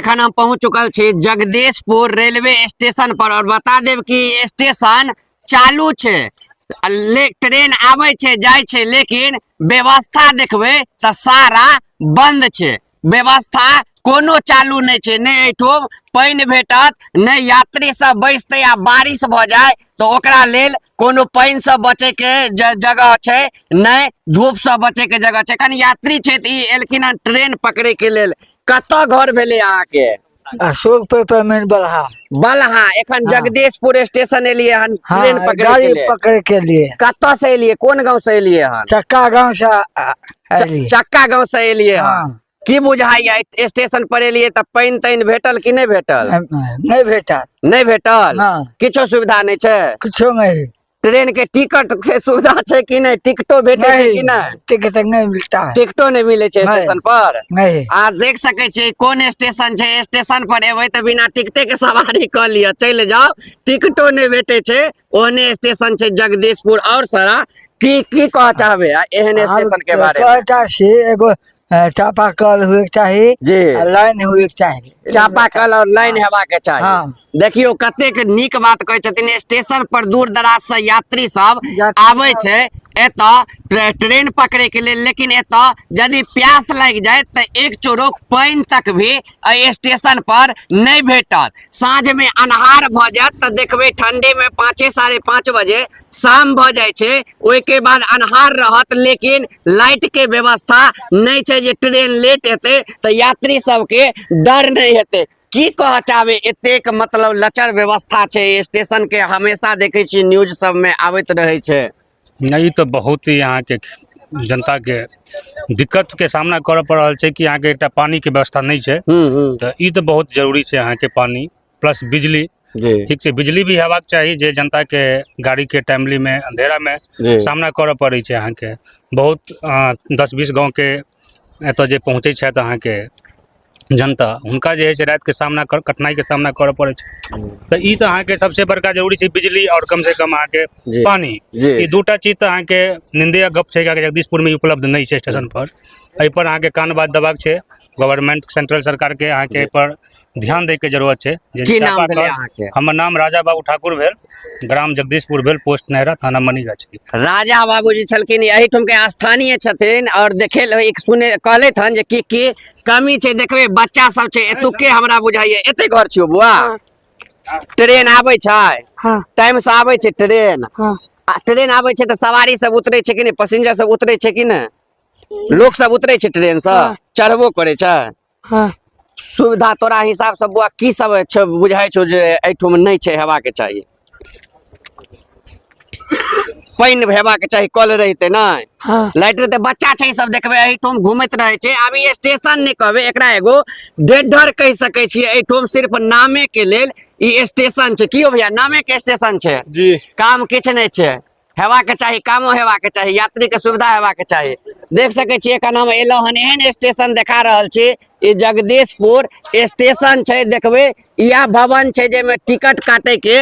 एखन हम पहुंच चुकल छी जगदीशपुर रेलवे स्टेशन पर और बता देब कि स्टेशन चालू छै, ले ट्रेन आबै छै जाइ छै, लेकिन व्यवस्था देखबै तऽ सारा बंद छै। व्यवस्था कोनो चालू नहि छै। नहि एहिठाम पानि भेटत, नहि यात्री सब बैसतै, आ बारिश भऽ जाय तऽ ओकरा लेल कोनो पानिसँ बचैके जगह छै, नहि धूपसँ बचैके जगह छै। एखन यात्री छै तऽ ई एलखिन हन ट्रेन पकड़ैके लेल। कतऽ घर भेलै अहाँके? अशोक पेपर मिल बलहा। बलहा। एखन जगदीशपुर स्टेशन एलियै हन ट्रेन पकड़ै के गाड़ी लिए? पकड़े के लिए। कतऽ से एलियै, कोन गाँव से एलियै हन? चक्का गांव से एलियै। चक्का गाँव से एलियै हन? हाँ। की बुझाइया, स्टेशन पर एलियै तऽ पानि तानि भेटल कि नहि भेटल? नहीं भेटल। नहि भेटल? हाँ। किछो सुविधा नहि छै? किछो नहीं। ट्रेन के टिकट से सुविधा छै कि नहि? टिकटो भेटै छै कि नहि? टिकट नहीं मिलता है। टिकटो नहि मिलै छै? नहि। स्टेशन पर नहीं। आ देख सकै छियै कोन स्टेशन छै। स्टेशन पर एबै तऽ बिना टिकटे के सवारी कऽ लिअ, चलि जाउ, टिकटो नहि भेटै छै, ओहने स्टेशन छै जगदीशपुर। और सारा की की कहऽ चाहबै आ एहन स्टेशन के बारे में? कहता छी एगो चापाकल हुए के चाही आ लाइन हुए के चाही। चापाकल और लाइन हेबा के चाही। हाँ। देखियौ कतेक नीक बात कहै छथिन। स्टेशन पर दूर दराज से यात्री सब यात्री आबै छै एतऽ ट्रेन पकड़े के लेल, लेकिन एतऽ यदि प्यास लागि जाय तऽ एक चोरोक पानि तक भी एहि स्टेशन पर नहि भेटत। साँझ में अन्हार भऽ जायत तऽ देखबै ठंडी में 5 5:30 बजे शाम भऽ जाइ छै, ओहिके बाद अन्हार रहत, लेकिन लाइट के व्यवस्था नहि छै जे ट्रेन लेट हेतै तऽ यात्री सबके डर नहि हेतै। की कहऽ चाहबै, एतेक मतलब लचर व्यवस्था छै स्टेशन के? हमेशा देखै छियै न्यूज सबमे आबैत रहै छै। नहि, ई तऽ बहुत ही अहाँके जनताके दिक्कतके सामना करऽ पड़ रहल छै कि अहाँके एकटा पानिके व्यवस्था नहि छै। हूँ हूँ तऽ ई तऽ बहुत जरूरी छै अहाँके पानि प्लस बिजली। ठीक छै, बिजली भी हेबाक चाही जे जनताके गाड़ीके टाइमलीमे अंधेरामे सामना करऽ पड़ै छै अहाँके। बहुत 10-20 गाँवके एतऽ जे पहुँचै छथि अहाँके जनता, हुनका जे हइ से रातिके सामना कर कठिनाइके सामना करऽ पड़ै छै। तऽ ई तऽ अहाँके सबसे बड़का जरूरी छै बिजली आओर कमसँ कम अहाँके पानि। ई दूटा चीज तऽ अहाँके निंदे गप छै कि जगदीशपुरमे ई उपलब्ध नहि छै स्टेशन पर। एहिपर अहाँके कान बात देबाक छै गवर्नमेंट, सेंट्रल सरकारके अहाँके एहिपर ध्यान दैके जरूरत छै जे की नाम चापाकल। भेलै अहाँके? हमर नाम राजा बाबू ठाकुर भेल, ग्राम जगदीशपुर भेल, पोस्ट नहरा, थाना मनीगाछी। राजा बाबूजी छलखिन, एहिठाम के स्थानीय छथिन और देखे ल- एक सुने कहलथि हन जे की की कमी छै। देखबै बच्चा सब छै एतुके, हमरा बुझाइए एते घर छियौ बुआ। ट्रेन आबै छै? हाँ। टाइम से आबै छै ट्रेन? हाँ। आ ट्रेन आबै छै तऽ सवारी सब उतरै छै कि नहि? पैसेंजर सब उतरै छै कि नहि? लोक सब उतरै छै ट्रेन से? हाँ। चढ़बो करै छै? हाँ। सुविधा तोरा हिसाब से बुआ की सब छै, बुझाइ छौ जे एहिठाम नहि छै, हेबाके चाही? पानि हेबाके चाही, कल रहितै नहि? हाँ। लाइट रहतै। बच्चा छै ई सब देखबै एहिठाम घूमैत रहै छै। आब ई स्टेशन नहि कहबै एकरा, एगो ढेर कहि सकै छियै। एहिठाम सिर्फ नामे के लेल ई स्टेशन छै। की यौ भैया, नामे के स्टेशन छै? जी। काम किछु नहि छै। हेबाके चाही, कामो हेबाके चाही, यात्रीके सुविधा हेबाके चाही। देख सकै छियै एखन हम एलहुँ हन, एहन स्टेशन देखा रहल छी। ई जगदीशपुर स्टेशन छै। देखबै इएह भवन छै जाहिमे टिकट काटैके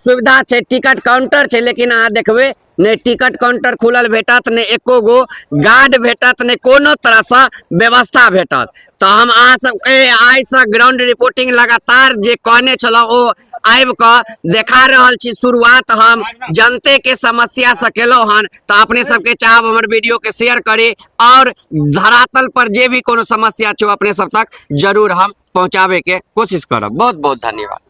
सुविधा छै, टिकट काउंटर छै, लेकिन अहाँ देखबै नहि टिकट काउंटर खुलल भेटत, नहि एको गो गार्ड भेटत, नहि कोनो तरहसँ व्यवस्था भेटत। तऽ हम अहाँ सबके आइसँ ग्राउंड रिपोर्टिंग लगातार जे कहने छलहुँ ओ आबि कऽ देखा रहल छी। शुरुआत हम जनते के समस्या से केलहुँ हन, तऽ अपने सबके चाहब हमर वीडियो के शेयर करी और धरातल पर जे भी कोनो समस्या छै ओ अपने सब तक जरूर हम पहुँचाबे के कोशिश करब। बहुत बहुत धन्यवाद।